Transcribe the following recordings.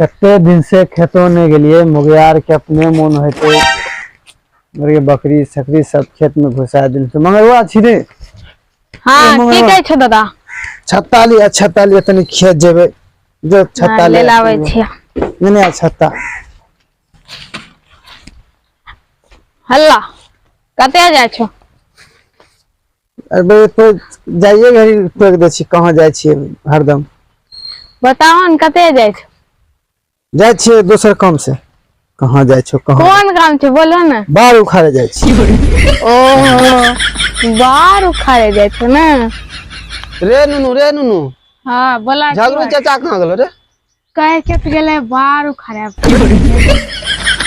कते दिन से खेतो नहि गेलियै मोगियार के अपने मोन होइते मुर्गे बकरी सकरी सब खेत में घुसा देल छै मंगरुआ छी रे। हाँ, की कहै छौ दादा? छत्ता लिया, छत्ता लिया, तनी खेत जेबै जो छत्ता हाँ, ले लाबै छियै। नहीं नहीं छत्ता। हल्ला कते जाइ छौ? अरे बे तो जाइए घड़ी टोक दै छी, कहाँ जाइ छियै हरदम? बताहो ने कते जाइ छौ? जाइ छियै दोसर काम से। कहाँ जाइ छौ कहाँ? कोन काम छै बोलो ने। बार उखाड़े जाइ छी। ओ बार उखाड़े जाइ छौ ने? रे नुनू, रे नुनू। हाँ बोला। झगड़ू चाचा कहाँ गेलो रे? कहे के तो गेलै बार उखाड़े।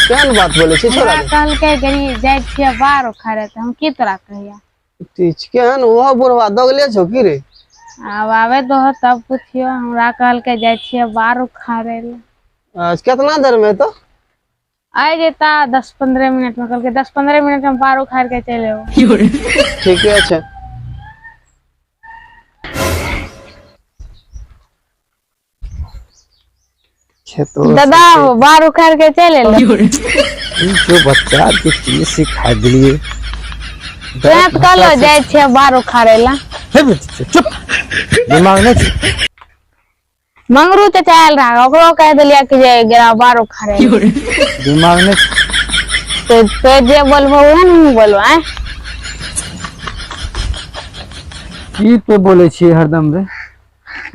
केहन बात बोले छी छोरा? हमरा कहलकै गरी जाइ छियै बार उखाड़े, तऽ हम की तोरा कहिया? केहन ओहो बुढ़वा दगले छौ की रे? आब आबे दहो तब पुछियो। हमरा कहलकै जाइ छियै बार उखाड़े लए। कितना देर में तो आइ जेता 10-15 मिनट में। कहलकै 10-15 मिनट में बार उखाड़ के चलि एबो। ठीके छै। खेतो दादा हो बार उखाड़ के चलि एलो। जो बच्चा के की सिखा दिलिए? तैं तऽ कहलो जाइ छियै बार उखाड़े लए। हे बेटी, चुप, दिमाग नहीं छै। मंगरू चाचा आयल रहा, ओकरो कहि देलियै कि जे गेला बार उखाड़े लए। दिमाग नहीं। तो जे बोलबो उहे ने हम बोलबो आँय। की तो बोले छियै हरदम रे?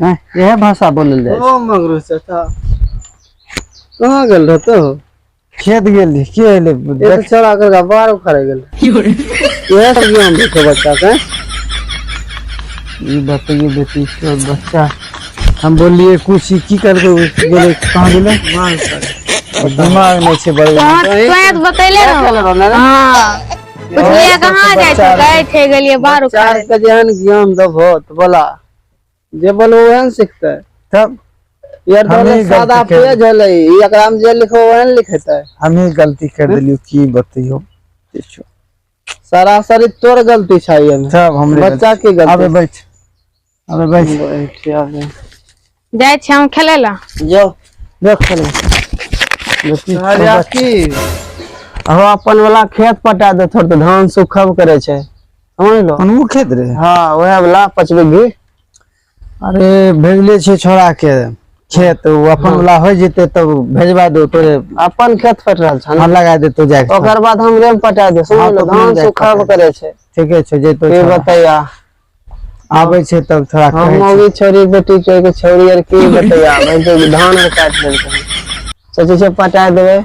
हैं, इएह भाषा बोलल जाइ छै। ओ मंगरू चाचा कहाँ गेल रहतो? खेत गेल रही, के एलै? ये तो चढ़ा कर बाहर उखाड़े गेल। इएह सब ज्ञान दै छै बच्चा के। ई बतैयो बेटी के बच्चा, हम बोललिए कुछ, ई की करके गेलै? कहाँ गेलै? दिमाग नहीं छै बड़े। तोहे तऽ बतैले रहो। हाँ पुछलियै कहाँ जाइ छै, कहै छै गेलियै बाहर बच्चा उखाड़े। के जेहन ज्ञान देबहो तऽ बोला जे बोलबो उहे ने सिखतै। तब यार हमही तो गलती सादा कर पेज होलै, ई एकरा में जे लिखो वह ने लिखेतै। हमही गलती कर देलियो की बतैयो? सरासरी तोर गलती छै एमे। सब हमरे। बच्चा के गलती। आबे बैठ, आबे बैठ। बैठ आबे। जाइ छियै हम खेलै लए। जो देख खेलबै बेटी। की हो अपन वाला खेत पटा दे थोड़, तऽ धान सुखब करे छै, समझलो? कोन खेत रे? हाँ वएह वाला 5 बीघी। अरे भेजले छै छोड़ा के खेत, ओ अपन वाला हो जेते तब भेजवा दो तोरे। अपन खेत पट रहल छ ने? हाँ लगा देतो जाके। ओकर बाद हमरे में पटा दे, हाँ, समझलो? तो धान जाके सुखब पटा करे छै। ठीके छै, जेतो की छोड़ा। बतैया? आबै छै तब थोड़ा हम कहै छै। मौगी छोरी बेटी छोरी के छोरी आर की बतैया, भाई धान आर काटि लेलकै, सोचै छै पटा देबै।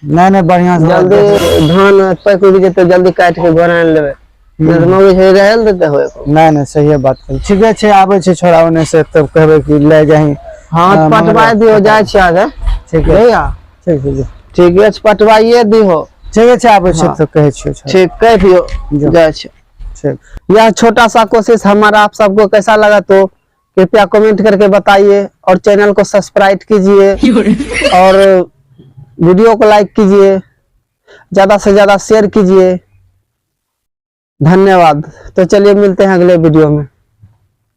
नहीं नहीं, बढ़िया से जल्दी धान पकि उकि जेतै, जल्दी काटि के घर आनि लेबै, नहि तऽ मौगी छोरी रहै लए देतै हो? नहीं नहीं, सही बात कही। ठीके छै, आबै छै छोड़ा ओने से तब कहबै कि ले जाही। हाँ हाँ, पटवा दियो, जाइ छी आगे। ठीक है। भैया। ठीक छै, जो। ठीक छै, पटवाइए दिहो। ठीक छै, आबै छै तऽ कहै छियै छोड़ा। ठीक, कह दियो। जो। जाइ छी। ठीक। यह छोटा सा कोशिश हमारा आप सबको कैसा लगा तो कृपया कमेंट करके बताइए और चैनल को सब्सक्राइब कीजिए और वीडियो को लाइक कीजिए, ज्यादा से ज्यादा शेयर कीजिए। धन्यवाद। तो चलिए मिलते हैं अगले वीडियो में।